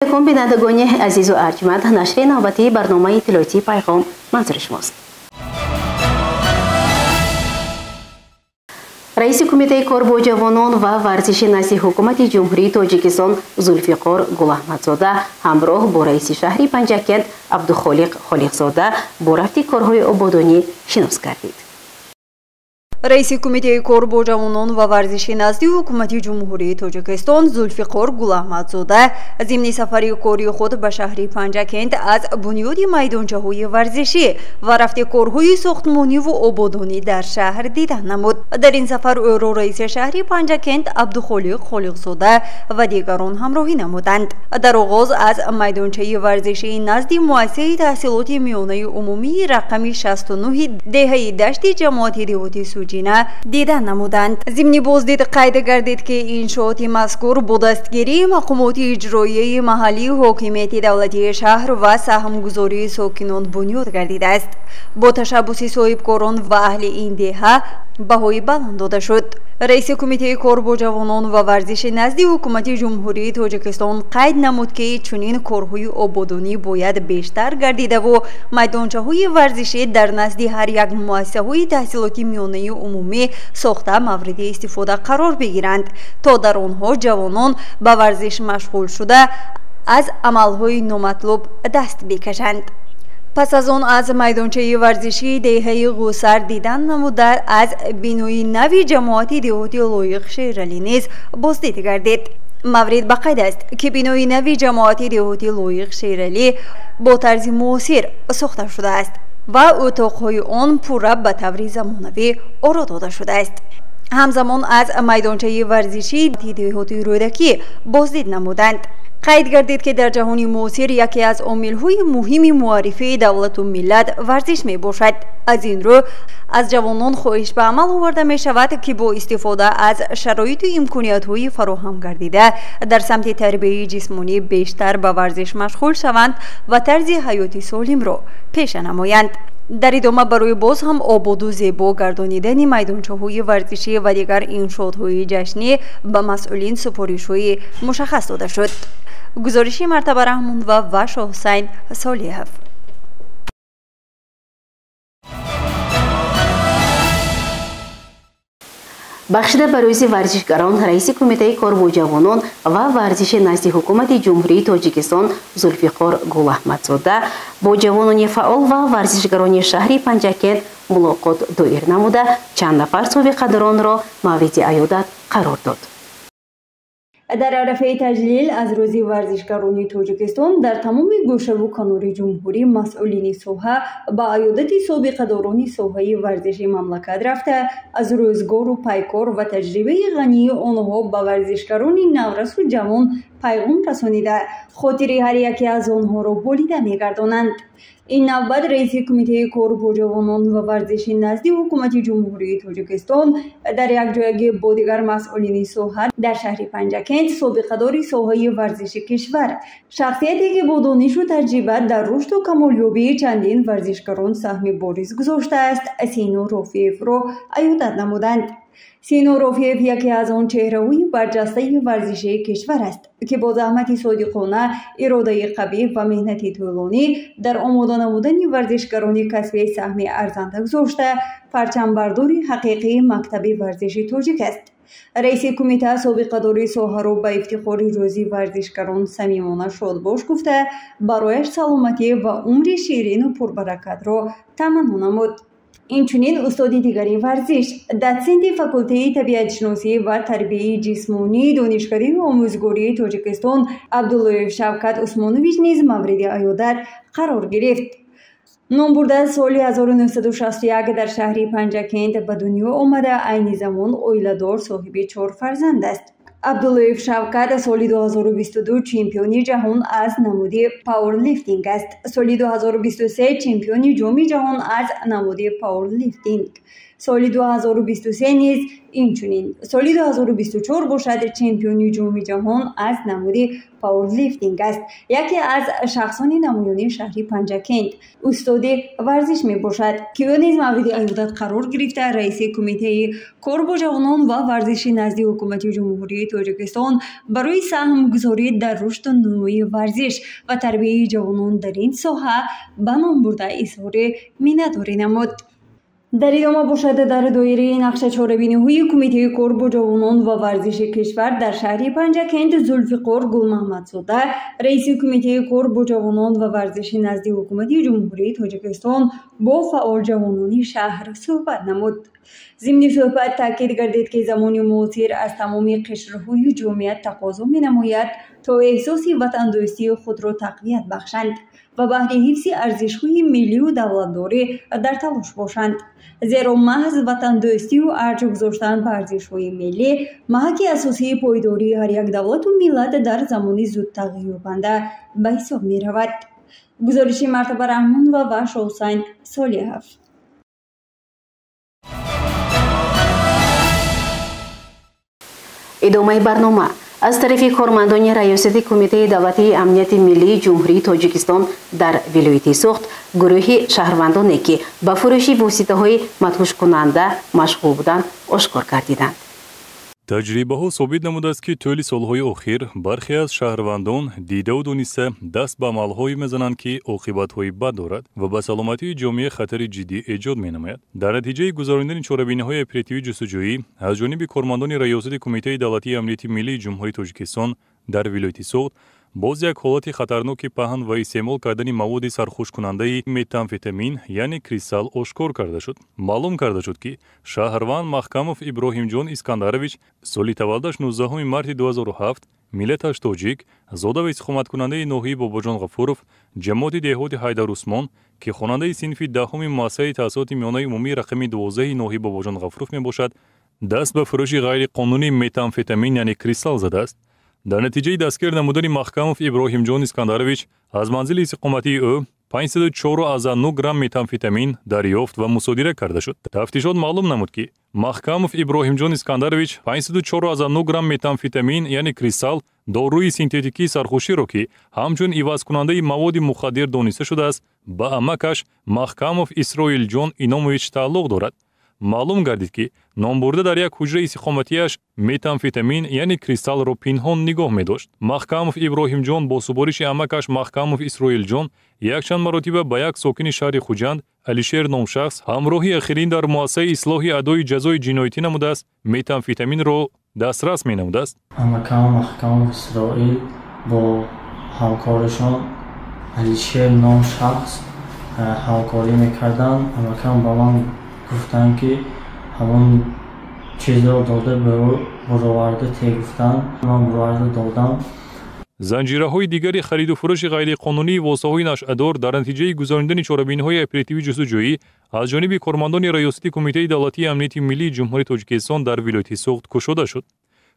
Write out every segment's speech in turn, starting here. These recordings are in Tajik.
Алейкум, бинандагони азизу арҷманд, нашри навбатии барномаи иттилоотии «Пайғом» манзури шумост. Раиси Кумитаи кор бо ҷавонон ва варзиши назди Ҳукумати Ҷумҳурии Тоҷикистон Зулфиқор Гулаҳмадзода ҳамроҳ бо раиси шаҳри Панҷакент Абдухолиқ Холиқзода бо рафти корҳои ободонӣ шинос гардид. Раиси Кумитаи кор бо ҷавонон ва варзиши назди Ҳукумати Ҷумҳурии Тоҷикистон Зулфиқор Гулаҳмадзода зимни сафари кори худ ба шаҳри Панҷакент аз бунёди майдончаҳои варзишӣ ва рафти корҳои сохтмониву ободонӣ дар шаҳр дида намуд. Дар ин сафар ӯро раиси шаҳри Панҷакент Абдухолиқ Холиқзода ва дигарон ҳамроҳӣ намуданд. Дар оғоз аз майдончаи варзишии назди муассисаи таҳсилоти миёнаи умумии рақами 69 деҳаи Дашти ҷамоати деҳоти Суҷина дида намуданд. Зимни боздид қайд гардид, ки иншооти мазкур бо дастгирии мақомоти иҷроияи маҳаллии ҳокимияти давлатии шаҳр ва саҳмгузории сокинон бунёд гардидааст. Бо ташаббуси соҳибкорон ва аҳли ин деҳа баҳои баланд дода шуд. Раиси Кумитаи кор бо ҷавонон ва варзиши назди Ҳукумати Ҷумҳурии Тоҷикистон қайд намуд, ки чунин корҳои ободонӣ бояд бештар гардидаву майдончаҳои варзишӣ дар назди ҳар як муассисаҳои таҳсилоти миёнаи умумӣ сохта мавриди истифода қарор бигиранд, то дар онҳо ҷавонон ба варзиш машғул шуда, аз амалҳои номатлуб даст бикашанд. Пас аз он аз майдончаи варзишии деҳаи Ғусар дидан намуда, аз бинои нави ҷамоати деҳоти Лоиқ Шералӣ низ боздид гардид. Маврид ба қайд аст, ки бинои нави ҷамоати деҳоти Лоиқ Шералӣ бо тарзи муосир сохта шудааст ва утоқҳои он пурра ба таври замонавӣ оро дода шудааст. Ҳамзамон аз майдончаи варзишии деҳоти Рӯдакӣ боздид намуданд. Қайд гардид, ки дар ҷаҳони муосир яке аз омилҳои муҳими муаррифии давлату миллат варзиш мебошад. Аз ин рӯ аз ҷавонон хоҳиш ба амал оварда мешавад, ки бо истифода аз шароиту имкониятҳои фароҳам гардида дар самти тарбияи ҷисмонӣ бештар ба варзиш машғул шаванд ва тарзи ҳаёти солимро пеша намоянд. Дар идома барои боз ҳам ободу зебо гардонидани майдончаҳои варзишӣ ва дигар иншоотҳои ҷашнӣ ба масъулин супоришҳои мушаххас дода шуд. Гузориши Мартаба Раҳмонова ва Шоҳусайн Солиҳов. Бахшида ба рӯзи варзишгарон, раиси Кумитаи кор бо ҷавонон ва варзиши назди Ҳукумати Ҷумҳурии Тоҷикистон Зулфиқор Гулаҳмадзода бо ҷавонони фаъол ва варзишгарони шаҳри Панҷакент мулоқот доир намуда, чанд нафар собиқадоронро мавриди аёдат қарор дод. Дар арафаи таҷлил аз рӯзи варзишгарони Тоҷикистон дар тамоми гӯшаву канори ҷумҳурӣ масъулини соҳа ба аёдати собиқадорони соҳаи варзиши мамлакат рафта, аз рӯзгору пайкор ва таҷрибаи ғании онҳо ба варзишгарони наврасу ҷавон пайғом расонида, хотири ҳар яке аз онҳоро болида мегардонанд. Ин навбат раиси Кумитаи кор бо ҷавонон ва варзиши назди Ҳукумати Ҷумҳурии Тоҷикистон дар якҷоягӣ бо дигар масъулини соҳа дар шаҳри Панҷакент собиқадори соҳаи варзиши кишвар, шахсияте ки бо донишу таҷриба дар рушду камолёбии чандин варзишгарон саҳми бориз гузоштааст, Сино Рофиевро аёдат намуданд. Сино Рофиев яке аз он чеҳраҳои барҷастаи варзишии кишвар аст, ки бо заҳмати содиқона, иродаи қавӣ ва меҳнати тӯлонӣ дар омода намудани варзишгарони касбӣ саҳми арзанда гузошта, парчамбардори ҳақиқии мактаби варзиши тоҷик аст. Раиси кумита собиқадори соҳаро ба ифтихори рӯзи варзишгарон самимона шодбош гуфта, барояш саломатӣ ва умри ширину пурбаракатро таманно намуд. Инчунин устоди дигари варзиш, дотсенти факултети табиатшиносӣ ва тарбияи ҷисмонии Донишкадаи омӯзгории Тоҷикистон Абдуллоев Шавкат Усмонович низ мавриди аёдат қарор гирифт. Номбурда соли 1961 дар шаҳри Панҷакент ба дунё омада, айни замон оиладор, соҳиби чор фарзанд аст. Абдуллоев Шавкат соли 2022 чемпиони ҷаҳон аз намуди пауэрлифтинг аст. Соли 2023 чемпиони Ҷоми ҷаҳон аз намуди пауэрлифтинг. Соли 2023 низ инчунин. Соли 2024 бошад чемпиони Ҷоми ҷаҳон аз намуди пауэрлифтинг аст. Яке аз шахсони намоёни шаҳри Панҷакент, устоди варзиш мебошад, ки ӯ низ мавриди аёдат қарор гирифта, раиси Кумитаи кор бо ҷавонон ва варзиши назди Ҳукумати Ҷумҳурии Тоҷикистон барои саҳмгузорӣ дар рушду нумӯи варзиш ва тарбияи ҷавонон дар ин соҳа ба ном бурда изҳори миннатдорӣ намуд. Дар идома бошад, дар доираи нақша чорабиниҳои Кумитаи кор бо ҷавонон ва варзиши кишвар дар шаҳри Панҷакент Зулфиқор Гулмаҳмадзода, раиси Кумитаи кор бо ҷавонон ва варзиши назди Ҳукумати Ҷумҳурии Тоҷикистон, бо фаъол ҷавонони шаҳр суҳбат намуд. Зимни суҳбат таъкид гардид, ки замони муосир аз тамоми қишрҳои ҷомеа тақозо менамояд, то эҳсоси ватандӯстии худро тақвият бахшанд ва баҳри ҳифзи арзишҳои миллию давлатдорӣ дар талош бошанд. Зеро маҳз ватандӯстию арҷ гузоштан ба арзишҳои миллӣ маҳаки асосии пойдории ҳар як давлату миллат дар замони зудтағйирёбанда ба ҳисоб меравад. Гузориши Мартаба Раҳмонова ва Шоҳусайн Солиҳов. Идомаи барнома. Аз тарафи кормандони Раёсати Кумитаи давлатии амнияти миллии Ҷумҳурии Тоҷикистон дар вилояти Суғд гурӯҳи шаҳрвандоне, ки ба фурӯши воситаҳои мадҳушкунанда машғул буданд, ошкор гардиданд. Таҷрибаҳо собит намудааст, ки тӯли солҳои охир бархе аз шаҳрвандон дидаву дониста даст ба амалҳое мезананд, ки оқибатҳои бад дорад ва ба саломатии ҷомеа хатари ҷиддӣ эҷод менамояд. Дар натиҷаи гузаронидани чорабиниҳои оперативӣ ҷустуҷӯӣ аз ҷониби кормандони Раёсати Кумитаи давлатии амнияти миллии Ҷумҳурии Тоҷикистон дар вилояти Суғд боз як ҳолати хатарноки паҳн ва истеъмол кардани маводи сархушкунандаи метамфетамин, яъне кристалл, ошкор карда шуд. Маълум карда шуд, ки шаҳрванд Маҳкамов Иброҳимҷон Искандарович соли таваллудаш 19 марти 2007, миллаташ тоҷик, зода ва истиқоматкунандаи ноҳияи Бобоҷон Ғафуров, ҷамоати деҳоти Ҳайдарусмон, ки хонандаи синфи 10-уми муассисаи таҳсилоти миёнаи умумии рақами 12 ноҳияи Бобоҷон Ғафуров мебошад, даст ба фурӯши ғайриқонунии метамфетамин, яъне кристалл, задааст. Дар натиҷаи дастгир намудани Маҳкамов Иброҳимҷон Искандарович аз манзили истиқоматии ӯ 504,9 грамм метамфетамин дарёфт ва мусодира карда шуд. Тафтишот маълум намуд, ки Маҳкамов Иброҳимҷон Искандарович 504,9 грамм метамфетамин, яъне кристалл, доруи синтетикии сархуширо, ки ҳамчун ивазкунандаи маводи мухаддир дониста шудааст, ба амакаш Маҳкамов Исроилҷон Иномович тааллуқ дорад. Маълум гардид, ки номбурда дар як ҳуҷраи истиқоматиаш метамфетамин, яъне кристаллро пинҳон нигоҳ медошт. Маҳкамов Иброҳимҷон бо супориши амакаш Маҳкамов Исроилҷон якчанд маротиба ба як сокини шаҳри Хуҷанд, Алишер ном шахс, ҳамроҳи ахирин дар муассисаи ислоҳи адои ҷазои ҷиноятӣ намудааст, метамфетаминро дастрас менамудааст. Амакам Маҳкамов Исроил бо ҳамкорашон Алишер ном шахс ҳамкорӣ мекарданд. Амакам ба ман гуфтанд, ки ҳамон чизро дода ба ӯ буроварда те гуфтанд. Ман буроварда додам. Занҷираҳои дигари хариду фурӯши ғайриқонунии воситаҳои нашъадор дар натиҷаи гузаронидани чорабиниҳои оперативӣ ҷустуҷӯӣ аз ҷониби кормандони Раёсати Кумитаи давлатии амнияти миллии Ҷумҳурии Тоҷикистон дар вилояти Суғд кушода шуд.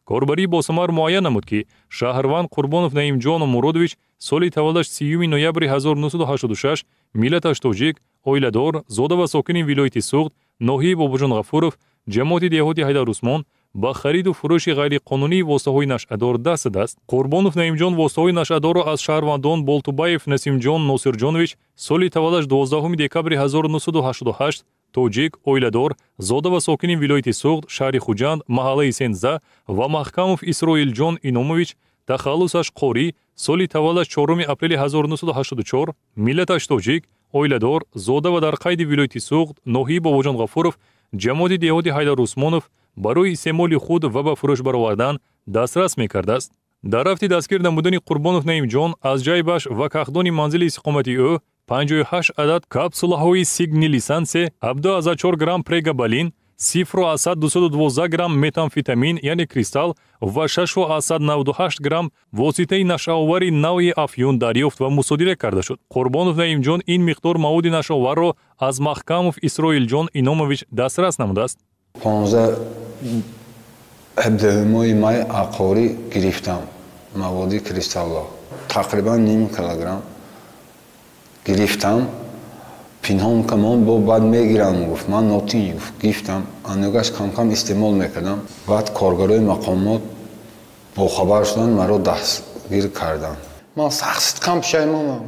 Корбарии босамар муайян намуд, ки шаҳрванд Қурбонов Наимҷон Муродович соли таваллудаш 30 ноябри 1986, миллаташ тоҷик, оиладор, зода ва сокини вилояти Суғд, ноҳияи Бобоҷон Ғафуров, ҷамоати деҳоти Ҳайдарусмон, ба хариду фурӯши ғайриқонунии воситаҳои нашъадор даст задааст. Қурбонов Наимҷон воситаҳои нашъадорро аз шаҳрвандон Болтубаев Насимҷон Носирҷонович соли таваллудаш 12 декабри 1988, тоҷик, оиладор, зода ва сокини вилояти Суғд, шаҳри Хуҷанд, маҳаллаи Сенза ва Маҳкамов Исроилҷон Иномович, тахаллусаш Қорӣ, соли таваллудаш 4 апрели 1984, миллаташ тоҷик, оиладор, зода ва дар қайди вилояти Суғд, ноҳияи Бобоҷон Ғафуров, ҷамоати деҳоти Ҳайдар Усмонов барои истеъмоли худ ва ба фурӯш баровардан дастрас мекардааст. Дар рафти дастгир намудани Қурбонов Наимҷон аз ҷайбаш ва кахдони манзили истиқоматии ӯ 58 адад капсулаҳои сигнилисансе, 17,4 грамм прегабалин, 0,212 грамм метамфетамин, яъне кристалл, ва 6,98 грамм воситаи нашъаовари навъи афюн дарёфт ва мусодира карда шуд. Қурбонов Наимҷон ин миқдор маводи нашъаоварро аз Маҳкамов Исроилҷон Иномович дастрас намудааст. 15-17 май ақорӣ гирифтам маводи кристалло, тақрибан ним килограмм гирифтам. Пинҳон кам бо баъд мегирам, гуфт. Ман нотин гифтам, аногаш кам-кам истеъмол мекардам. Баъд коргарои мақомот бохабар шуданд, маро дастгир карданд. Ман сахт сидқам пушаймонам.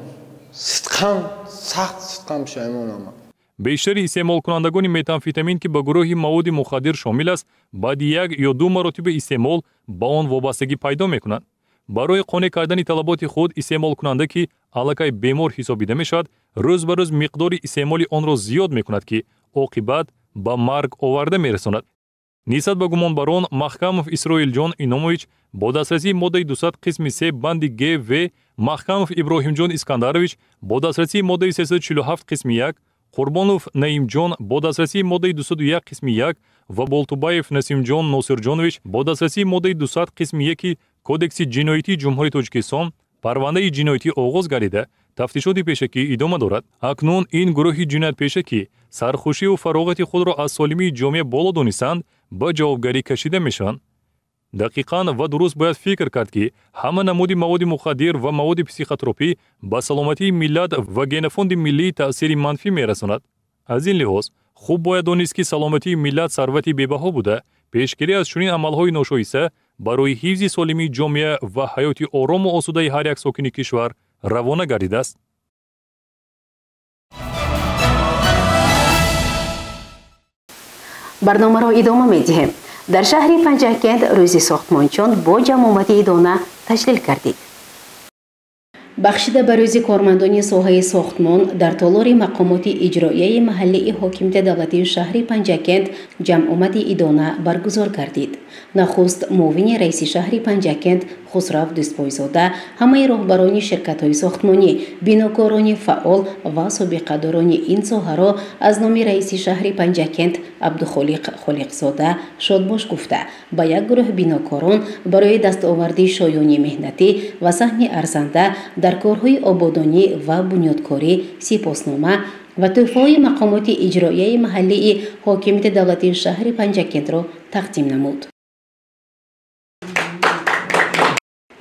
Сидқам, сахт сидқам пушаймонам. Бештари истеъмолкунандагони метамфетамин, ки ба гурӯҳи маводи мухаддир шомил аст, баъди як ё ду маротиба истеъмол ба он вобастагӣ пайдо мекунанд. Барои қонеъ кардани талаботи худ истеъмолкунанда, ки аллакай бемор ҳисобида мешавад, рӯз ба рӯз миқдори истеъмоли онро зиёд мекунад, ки оқибат ба марг оварда мерасонад. Нисбат ба гумонбарон Маҳкамов Исроилҷон Иномович бо дастрасии моддаи 200 қисми 3 банди Г В, Маҳкамов Иброҳимҷон Искандарович бо дастрасии моддаи 347 қисми 1, Қурбонов Наимҷон бо дастрасии моддаи 201 қисми 1 ва Болтубаев Насимҷон Носирҷонович бо дастрасии моддаи 200 қисми 1 Кодекси ҷиноятии Ҷумҳурии Тоҷикистон парвандаи ҷиноятӣ оғоз гардида, тафтишоти пешакӣ идома дорад. Акнун ин гурӯҳи ҷиноятпеша, ки сархушиву фароғати худро аз солимии ҷомеа боло донистанд, ба ҷавобгарӣ кашида мешаванд. Дақиқан ва дуруст бояд фикр кард, ки ҳама намуди маводи мухаддир ва маводи психотропӣ ба саломатии миллат ва генофонди миллӣ таъсири манфӣ мерасонад. Аз ин лиҳоз хуб бояд донист, ки саломатии миллат сарвати бебаҳо буда, пешгирӣ аз чунин амалҳои ношоиста барои ҳифзи солимии ҷомеа ва ҳаёти орому осудаи ҳар як сокини кишвар равона гардидааст. Барномаро идома медиҳем. Дар шаҳри Панҷакент рӯзи сохтмончон бо ҷамъомади идона таҷлил гардид. Бахшида ба рӯзи кормандони соҳаи сохтмон дар толори мақомоти иҷроияи маҳаллии ҳокимияти давлатии шаҳри Панҷакент ҷамъомади идона баргузор гардид. Нахуст муовини раиси шаҳри Панҷакент Хусрав Дӯстбойзода ҳамаи роҳбарони ширкатҳои сохтмонӣ, бинокорони фаъол ва собиқадорони ин соҳаро аз номи раиси шаҳри Панҷакент Абдухолиқ Холиқзода шодбош гуфта, ба як гурӯҳ бинокорон барои дастоварди шоёни меҳнатӣ ва саҳми арзанда дар корҳои ободонӣ ва бунёдкорӣ сипоснома ва тӯҳфаҳои мақомоти иҷроияи маҳаллии ҳокимияти давлатии шаҳри Панҷакентро тақдим намуд.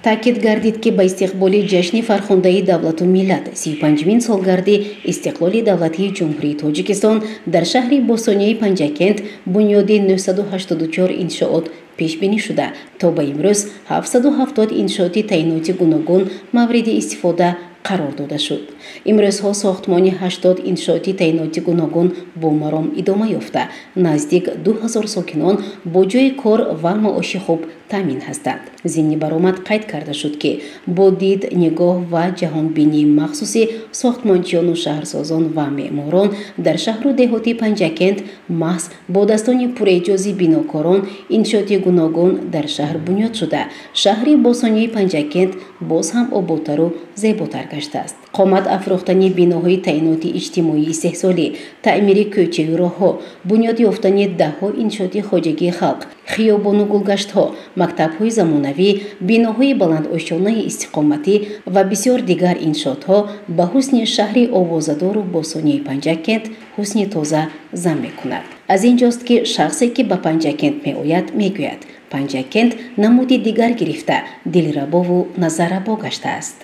Таъкид гардид, ки ба истиқболи ҷашни фархундаи давлату миллат 35-мин солгарди истиқлоли давлатии Ҷумҳурии Тоҷикистон дар шаҳри бостонияи Панҷакент бунёди 984 иншоот пешбинӣ шуда, то ба имрӯз 770 иншооти таъиноти гуногун мавриди истифода қарор дода шуд. Имрӯзҳо сохтмони 80 иншооти таъиноти гуногун бо маром идома ёфта, наздик 2000 сокинон бо ҷойи кор ва маоши хуб таъмин ҳастанд. Зимни баромад қайд карда шуд, ки бо дид, нигоҳ ва ҷаҳонбинии махсуси сохтмончиёну шаҳрсозон ва меъморон дар шаҳру деҳоти Панҷакент маҳз бо дастони пурэъҷози бинокорон иншооти гуногун дар шаҳр бунёд шуда, шаҳри бостонии Панҷакент боз ҳам ободтару зеботар гаштааст. Қомат афрохтани биноҳои таъиноти иҷтимоии истеҳсолӣ, таъмири кӯчаю роҳҳо, бунёд ёфтани даҳҳо иншооти хоҷагии халқ, хиёбону гулгаштҳо, мактабҳои замонавӣ, биноҳои баландошёнаи истиқоматӣ ва бисёр дигар иншоотҳо ба ҳусни шаҳри овозадору бостонии Панҷакент ҳусни тоза зам мекунад. Аз ин ҷост, ки шахсе, ки ба Панҷакент меояд, мегӯяд: Панҷакент намуди дигар гирифта, дилрабову назаррабо гаштааст.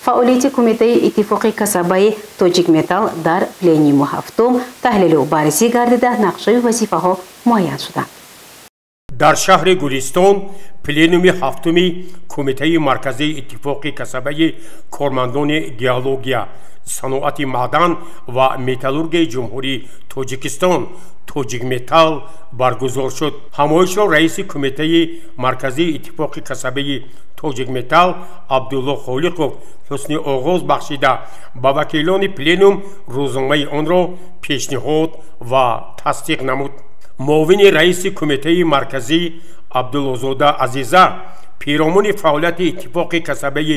Фаъолияти Кумитаи иттифоқи касабаи Тоҷикметалл дар пленуму ҳафтум таҳлилу баррасӣ гардида, нақшаю вазифаҳо муайян шуданд. Дар шаҳри Гулистон пленуми ҳафтуми Кумитаи марказии иттифоқи касабаи кормандони геология, саноати маъдан ва металлургияи Ҷумҳурии Тоҷикистон Тоҷикметалл баргузор шуд. Ҳамоишро раиси Кумитаи марказии иттифоқи касабаи Тоҷикметалл Абдулло Холиқов ҳусни оғоз бахшида, ба вакилони пленум рӯзномаи онро пешниҳод ва тасдиқ намуд. Муовини раиси Кумитаи марказӣ Абдуллозода Азиза пиромуни фаъолияти иттифоқи касабаи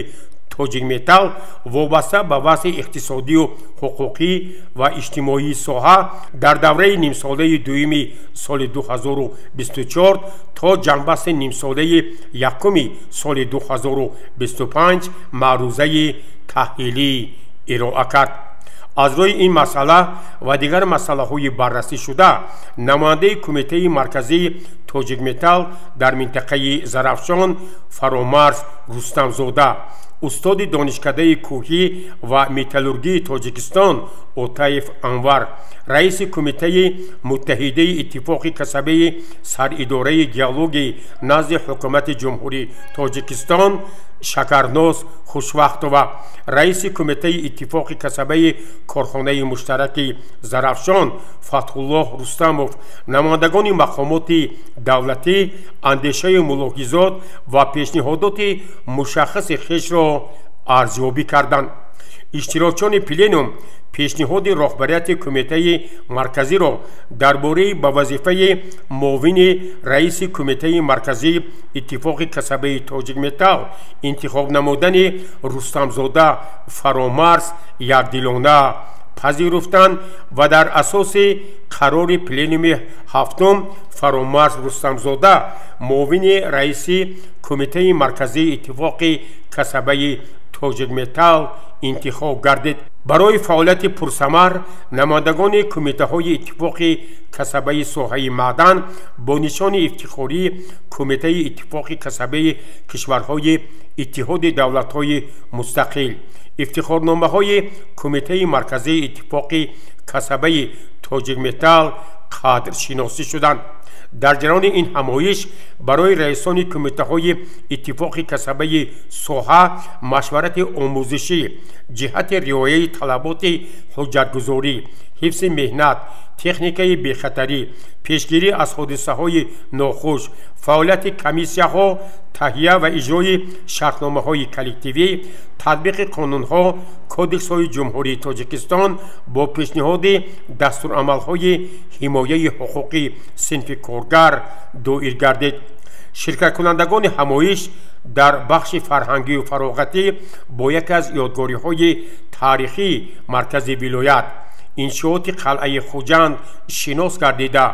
Тоҷикметалл вобаста ба вазъи иқтисодию ҳуқуқӣ ва иҷтимоии соҳа дар давраи нимсолаи дуюми соли 2024 то ҷанбасти нимсолаи якуми соли 2025 маърузаи таҳлилӣ ироа кард. Аз рӯи ин масъала ва дигар масъалаҳои баррасӣшуда намояндаи Кумитаи марказии Тоҷикметалл дар минтақаи Зарафшон Фаромарз Рустамзода Устоди Донишкадаи кӯҳӣ ва металлургии Тоҷикистон Отаев Анвар, раиси Кумитаи Муттаҳидаи Иттифоқи касабаи Саридораи геологӣ назди Ҳукумати Ҷумҳурии Тоҷикистон Шакарноз Хушвақтова, раиси Кумитаи Иттифоқи касабаи корхонаи муштараки Зарафшон Фатҳуллоҳ Рустамов, намояндагони мақомоти давлатӣ андешаю мулоҳизот ва пешниҳодоти мушаххаси хешро арзёбӣ карданд. Иштирокчиёни пленум пешниҳоди роҳбарияти Кумитаи Марказиро дар бораи ба вазифаи муовини раиси Кумитаи Марказии Иттифоқи касабаи Тоҷикметалл интихоб намудани Рустамзода Фаромарз якдилона пазируфтанд ва дар асоси қарори пленуми ҳафтум Фаромарз Рустамзода муовини раиси Кумитаи Марказии Иттифоқи касабаи Тоҷикметалл интихоб гардид. Барои фаъолияти пурсамар намояндагони кумитаҳои Иттифоқи касабаи соҳаи маъдан бо нишони ифтихории Кумитаи Иттифоқи касабаи кишварҳои Иттиҳоди Давлатҳои Мустақил, ифтихорномаҳои Кумитаи Марказии Иттифоқи касабаи Тоҷикметалл қадршиносӣ шуданд. Дар ҷараёни ин ҳамоиш барои раисони кумитаҳои Иттифоқи касабаи соҳа машварати омӯзишӣ ҷиҳати риояи талаботи ҳуҷҷатгузорӣ, ҳифзи меҳнат, техникаи бехатарӣ, пешгирӣ аз ҳодисаҳои нохуш, фаъолияти комиссияҳо, таҳия ва иҷрои шартномаҳои коллективӣ, татбиқи қонунҳо, кодексҳои Ҷумҳурии Тоҷикистон бо пешниҳоди дастурамалҳои ҳимояи ҳуқуқи синфи коргар доир гардид. Ширкаткунандагони ҳамоиш дар бахши фарҳангию фароғатӣ бо яке аз ёдгориҳои таърихии маркази вилоят, иншооти қалъаи Хуҷанд шинос гардида,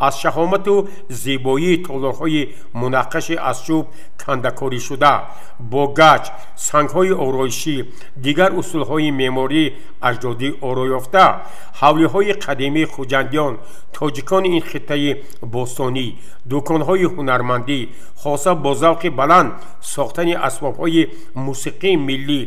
аз шаҳомату зебоии толорҳои мунаққаши аз чӯб кандакорӣ шуда, бо гач, сангҳои ороишӣ, дигар усулҳои меъмории аҷдодӣ ороёфта, ҳавлиҳои қадимии хуҷандиён, тоҷикони ин хиттаи бостонӣ, дуконҳои ҳунармандӣ, хоса бо завқи баланд сохтани асбобҳои мусиқии миллӣ,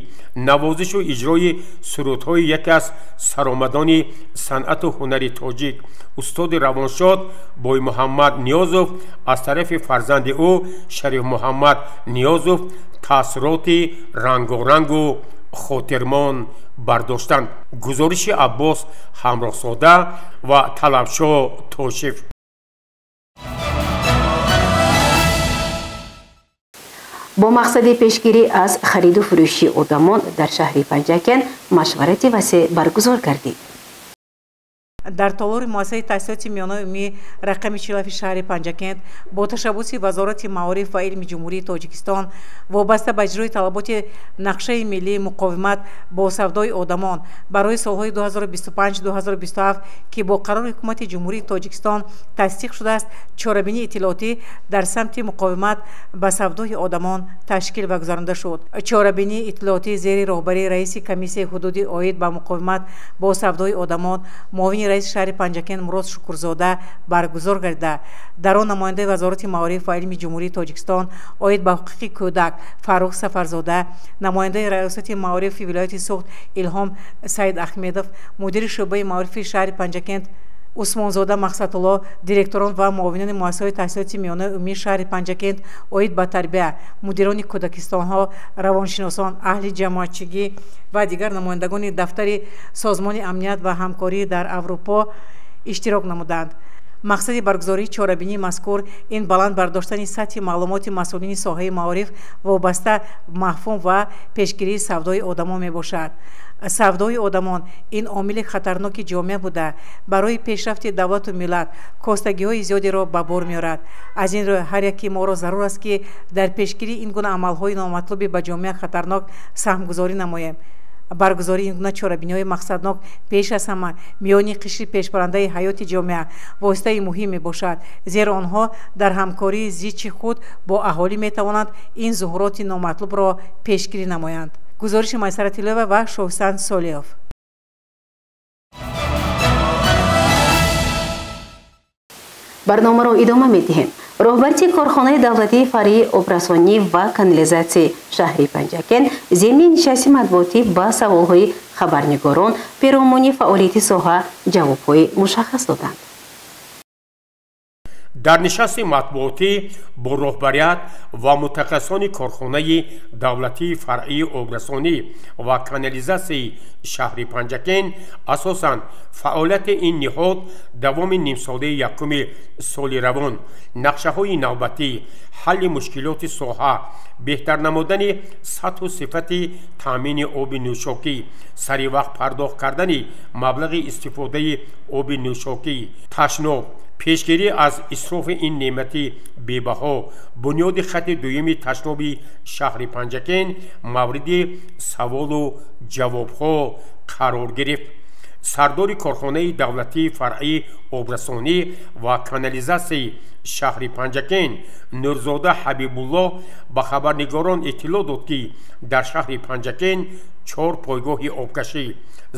навозишу иҷрои сурудҳои яке аз саромадони санъату ҳунари тоҷик, устоди равоншод Боймуҳаммад Ниёзов аз тарафи фарзанди ӯ Шарифмуҳаммад Ниёзов таъсироти рангорангу хотирмон бардоштанд. Гузориши Аббос Ҳамроҳзода ва Талабшо Тошев. Бо мақсади пешгирӣ аз хариду фурӯши одамон дар шаҳри Панҷакент машварати васеъ баргузор гардид. Дар толори муассисаи таҳсилоти миёнаи умумӣ рақами 47 шаҳри Панҷакент бо ташаббуси Вазорати маориф ва илми Ҷумҳурии Тоҷикистон вобаста ба иҷрои талаботи Нақшаи миллии муқовимат бо савдои одамон барои солҳои 2025-2027, ки бо қарори Ҳукумати Ҷумҳурии Тоҷикистон тасдиқ шудааст, чорабинии иттилоотӣ дар самти муқовимат ба савдои одамон ташкил ва гузаронида шуд. Чорабинии иттилоотӣ зери роҳбарии раиси комиссияи ҳудудӣ оид ба муқовимат бо савдои одамон, муовини раиси шаҳри Панҷакент Мурод Шукурзода баргузор гардида, дар он намояндаи Вазорати маориф ва илми Ҷумҳурии Тоҷикистон оид ба ҳуқуқи кӯдак Фаррух Сафарзода, намояндаи Раёсати маорифи вилояти Суғд Илҳом Саид Ахмедов, мудири шӯъбаи маорифи шаҳри Панҷакент Усмонзода Мақсадулло, директорон ва муовинони муассисаҳои таҳсилоти миёнаи умумии шаҳри Панҷакент оид ба тарбия, мудирони кӯдакистонҳо, равоншиносон, аҳли ҷамоатчигӣ ва дигар намояндагони дафтари Созмони амният ва ҳамкорӣ дар Аврупо иштирок намуданд. Мақсади баргузории чорабинии мазкур ин баланд бардоштани сатҳи маълумоти масъулини соҳаи маориф вобаста мафҳум ва пешгирии савдои одамон мебошад. Савдои одамон ин омили хатарноки ҷомеа буда, барои пешрафти давлату миллат костагиҳои зиёдеро ба бор меорад. Аз ин рӯ ҳар яки моро зарур аст, ки дар пешгирии ин гуна амалҳои номатлуби ба ҷомеа хатарнок саҳмгузорӣ намоем. Баргузории ин гуна чорабиниҳои мақсаднок пеш аз ҳама миёни қишри пешбарандаи ҳаёти ҷомеа воситаи муҳим мебошад, зеро онҳо дар ҳамкории зичи худ бо аҳолӣ метавонанд ин зуҳуроти номатлубро пешгирӣ намоянд. Гузориши Майсара Тилоева ва Шоҳсан Солиев. Барномаро идома медиҳем. Роҳбарии корхонаи давлатии фаръии обрасонӣ ва канализатсияи шаҳри Панҷакент зимни нишасти матбуотӣ ба саволҳои хабарнигорон перомуни фаъолияти соҳа ҷавобҳои мушаххас доданд. Дар нишасти матбуотӣ бо роҳбарият ва мутахассисони корхонаи давлатии фаръии обрасонӣ ва канализатсияи шаҳри Панҷакент асосан фаъолияти ин ниҳод давоми нимсолаи якуми соли равон, нақшаҳои навбатӣ, ҳалли мушкилоти соҳа, беҳтар намудани сатҳу сифати таъмини оби нӯшокӣ, саривақт пардохт кардани маблағи истифодаи оби нӯшокӣ, ташноб, пешгирӣ аз исрофи ин неъмати бебаҳо, бунёди хати дуюми ташноби шаҳри Панҷакент мавриди саволу ҷавобҳо қарор гирифт. Сардори корхонаи давлатии фаръии обрасонӣ ва канализатсияи шаҳри Панҷакент Нурзода Ҳабибулло ба хабарнигорон иттилоъ дод, ки дар шаҳри Панҷакент 4 пойгоҳи обкашӣ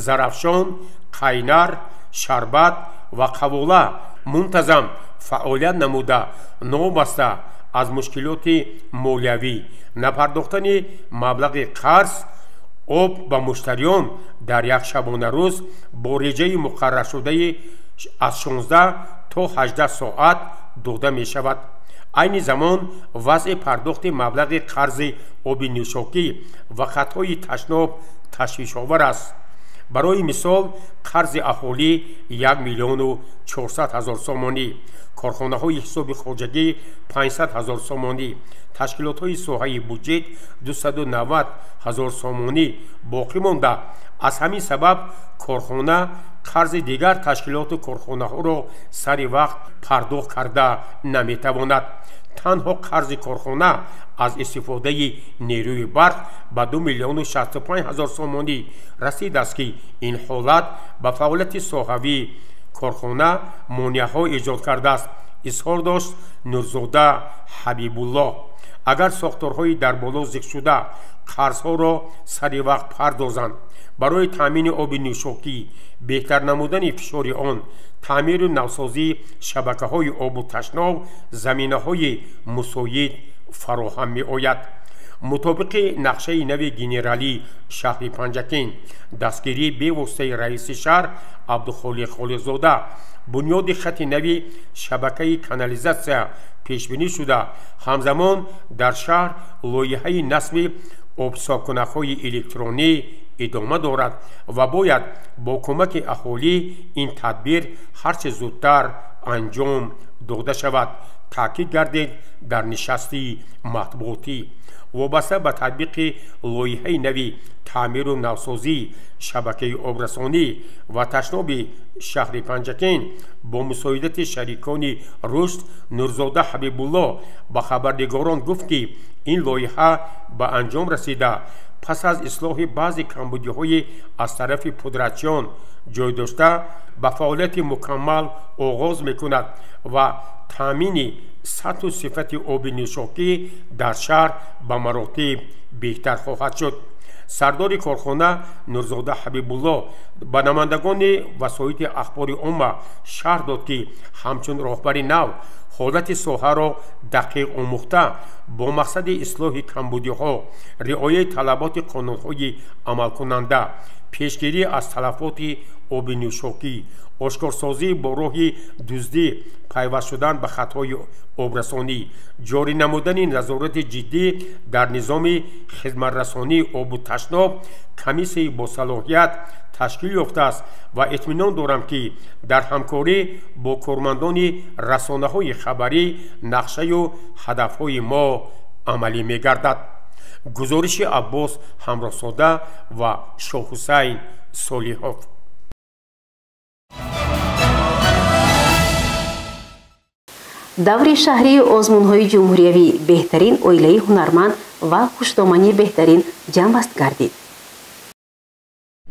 Зарафшон, Қайнар, Шарбат ва Қавола мунтазам фаъолият намуда, новобаста аз мушкилоти молиявӣ, напардохтани маблағи қарз, об ба муштариён дар як шабонарӯз бо реҷаи муқарраршудаи аз 16 то 18 соат дода мешавад. Айни замон вазъи пардохти маблағи қарзи оби нӯшокӣ ва хатҳои ташноб ташвишовар аст. Барои мисол, қарзи аҳолӣ 1 400 000 сомонӣ, корхонаҳои ҳисоби хоҷагӣ 500 000 сомонӣ, ташкилотҳои соҳаи буҷет 290 000 сомонӣ боқӣ монда. Аз ҳамин сабаб корхона қарзи дигар ташкилоту корхонаҳоро сари вақт пардохт карда наметавонад. Танҳо қарзи корхона аз истифодаи нерӯи барқ ба 2 065 000 сомонӣ расидааст, ки ин ҳолат ба фаъолияти соҳавии корхона монеаҳо эҷод кардааст, изҳор дошт Нурзода Ҳабибулло. Агар сохторҳои дар боло зикршуда қарзҳоро сари вақт пардозанд, барои таъмини оби нӯшокӣ, беҳтар намудани фишори он, таъмиру навсозии шабакаҳои обу ташноб заминаҳои мусоид фароҳам меояд. Мутобиқи нақшаи нави генералии шаҳри Панҷакент, дастгирии бевоситаи раиси шаҳр Абдухолиқ Холиқзода, бунёди хати нави шабакаи канализатсия пешбинӣ шуда, ҳамзамон дар шаҳр лоиҳаи насби обсокунакҳои электронӣ идома дорад ва бояд бо кӯмаки аҳолӣ ин тадбир ҳарчи зудтар анҷом дода шавад, таъкид гардид дар нишасти матбуотӣ. Вобаста ба татбиқи лоиҳаи нави таъмиру навсозии шабакаи обрасонӣ ва ташноби шаҳри Панҷакент бо мусоидати шарикони рушд, Нурзода Ҳабибулло ба хабарнигорон гуфт, ки ин лоиҳа ба анҷом расида, пас аз ислоҳи баъзе камбудиҳои аз тарафи пудратчиён ҷой дошта, ба фаъолияти мукаммал оғоз мекунад ва таъмини сатҳу сифати оби нӯшокӣ дар шаҳр ба маротиб беҳтар хоҳад шуд. Сардори корхона Нурзода Ҳабибулло ба намояндагони васоити ахбори омма шарҳ дод, ки ҳамчун роҳбари нав ҳолати соҳаро дақиқ омӯхта, бо мақсади ислоҳи камбудиҳо, риояи талаботи қонунҳои амалкунанда, пешгирӣ аз талафоти оби нӯшокӣ, ошкорсозӣ бо роҳи дуздӣ, пайваст шудан ба хатҳои обрасонӣ, ҷорӣ намудани назорати ҷиддӣ дар низоми хизматрасонии обу ташноб комиссияи босалоҳият ташкил ёфтааст ва итминон дорам, ки дар ҳамкорӣ бо кормандони расонаҳои хабарӣ нақшаю ҳадафҳои мо амалӣ мегардад. Гузориши Аббос Ҳамроҳзода ва Шоҳҳусайн Солиҳов. Даври шаҳрии озмунҳои ҷумҳуриявӣ беҳтарин оилаи ҳунарманд ва хушдомании беҳтарин ҷамъбаст гардид.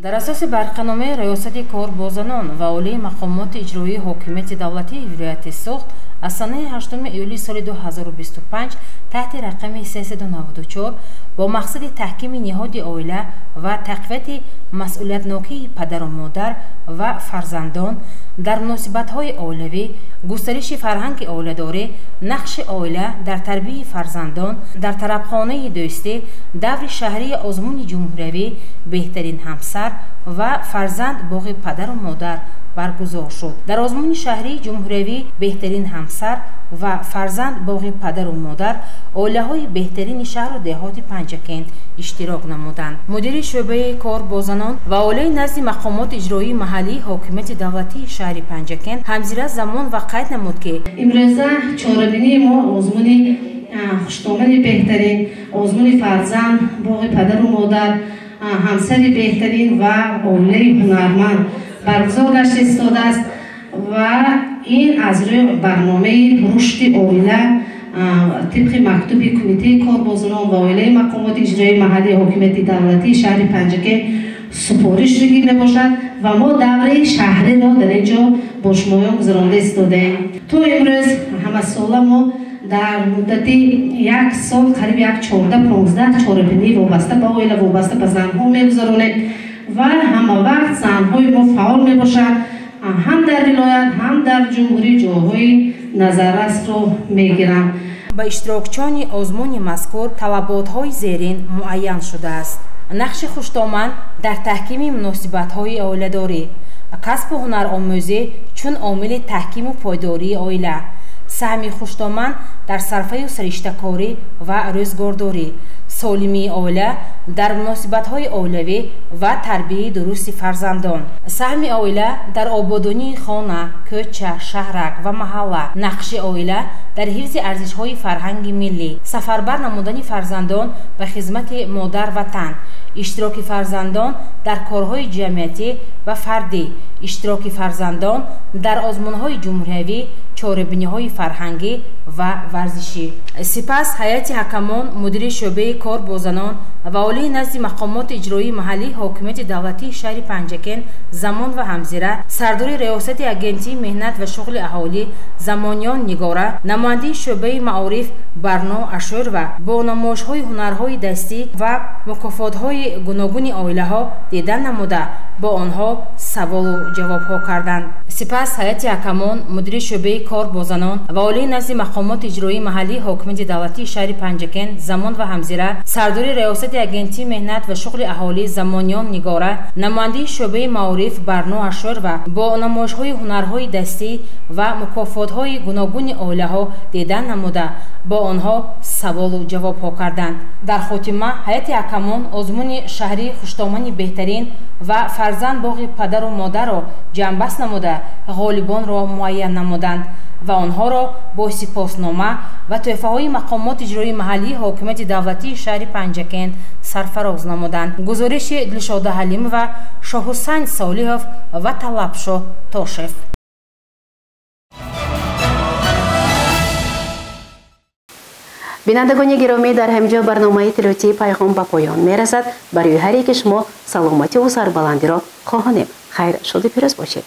Дар асоси барқаномаи Раёсати кор бо занон ва олии мақомоти иҷроии ҳокимияти давлатии вилояти Суғд аз санаи 8 июли соли 2025 таҳти рақами 394 бо мақсади таҳкими ниҳоди оила ва тақвияти масъулиятнокии падару модар ва фарзандон дар муносибатҳои оилавӣ, густариши фарҳанги оиладорӣ, нақши оила дар тарбияи фарзандон дар тарабхонаи дӯстӣ, даври шаҳрии озмуни ҷумҳуриявӣ беҳтарин ҳамсар ва фарзанд боғи падару модар баргузор шуд. Дар озмуни шаҳрии ҷумҳуриявӣ беҳтарин ҳамсар ва фарзанд боғи падару модар оилаҳои беҳтарини шаҳру деҳоти Панҷакент иштирок намуданд. Мудири шӯъбаи кор бо занон ва оилаи назди мақомоти иҷроии маҳаллии ҳокимияти давлатии шаҳри Панҷакент Ҳамзира Замон ва қайд намуд, ки имрӯза чорабинии мо озмуни хуштомани беҳтарин, озмуни фарзанд, боғи падару модар, ҳамсари беҳтарин ва оилаи ҳунарманд баргузор гашта истодааст ва ин аз рӯи барномаи рушди оила тибқи мактуби кумитаи кор бо занон ва оилаи мақомоти иҷроии маҳаллии ҳокимияти давлатии шаҳри Панҷакент супориш ригӣ мебошад ва мо давраи шаҳриро дар ин ҷо бо шумоён гузаронда истодаем. То имрӯз ҳамасола мо дар муддати як сол қариб як 14-15 чорабинӣ вобаста ба оила, вобаста ба занҳо мегузаронем ва ҳама вақт занҳои мо фаъол мебошанд, ҳам дар вилоят, ҳам дар ҷумҳурӣ ҷойҳои назаррасро мегиранд. Ба иштирокчиёни озмуни мазкур талаботҳои зерин муайян шудааст: нақши хуштоман дар таҳкими муносибатҳои оиладорӣ, касбу ҳунаромӯзӣ чун омили таҳкиму пойдории оила, саҳми хуштоман дар сарфаю сариштакорӣ ва рӯзгордорӣ, солимии оила дар муносибатҳои оилавӣ ва тарбияи дурусти фарзандон, саҳми оила дар ободонии хона, кӯча, шаҳрак ва маҳалла, нақши оила дар ҳифзи арзишҳои фарҳанги миллӣ, сафарбар намудани фарзандон ба хизмати модар ватан, иштироки фарзандон дар корҳои ҷамъиятӣ ва фардӣ, иштироки фарзандон дар озмунҳои ҷумҳуриявӣ, чорабиниҳои фарҳангӣ ва варзишӣ. Сипас ҳайати ҳакамон, мудири шӯъбаи кор бо занон ва олии назди мақомоти иҷроии маҳаллии ҳокимияти давлатии шаҳри Панҷакент Замон ва Ҳамзира, сардори риёсати агентии меҳнат ва шуғли аҳолӣ Замониён Нигора, намояндаи шӯъбаи маориф Барно Ашӯрова бо намоишҳои ҳунарҳои дастӣ ва мукофотҳои гуногуни оилаҳо дидан намуда бо онҳо саволу ҷавобҳо карданд. Сипас ҳайати ҳакамон, мудири шӯъбаи кор бо занон ва олии назди мақомоти иҷроии маҳаллии ҳокимияти давлатии шаҳри Панҷакент Замон ва Ҳамзира, сардори риёсати агентии меҳнат ва шуғли аҳолӣ Замониён Нигора, намояндаи шӯъбаи маориф Барно Ашӯрова бо намоишҳои ҳунарҳои дастӣ ва мукофотҳои гуногуни оилаҳо дидан намуда бо онҳо саволу ҷавобҳо карданд. Дар хотима ҳайати ҳакамон озмуни шаҳрии хуштомани беҳтарин ва фарзанд боғи падару модарро ҷамъбаст намуда ғолибонро муайян намуданд ва онҳоро бо сипоснома ва тӯҳфаҳои мақомоти иҷроии маҳаллии ҳокимияти давлатии шаҳри Панҷакент сарфароз намуданд. Гузориши Дилшода Ҳалимова, Шоҳҳусайн Солиҳов ва Талабшоҳ Тошев. Бинандагони гиромӣ, дар ҳаминҷо барномаи иттилоотии Пайғом ба поён мерасад. Барои ҳар яке шумо саломативу сарбаландиро хоҳонем. Хайр, шоду пирӯз бошед.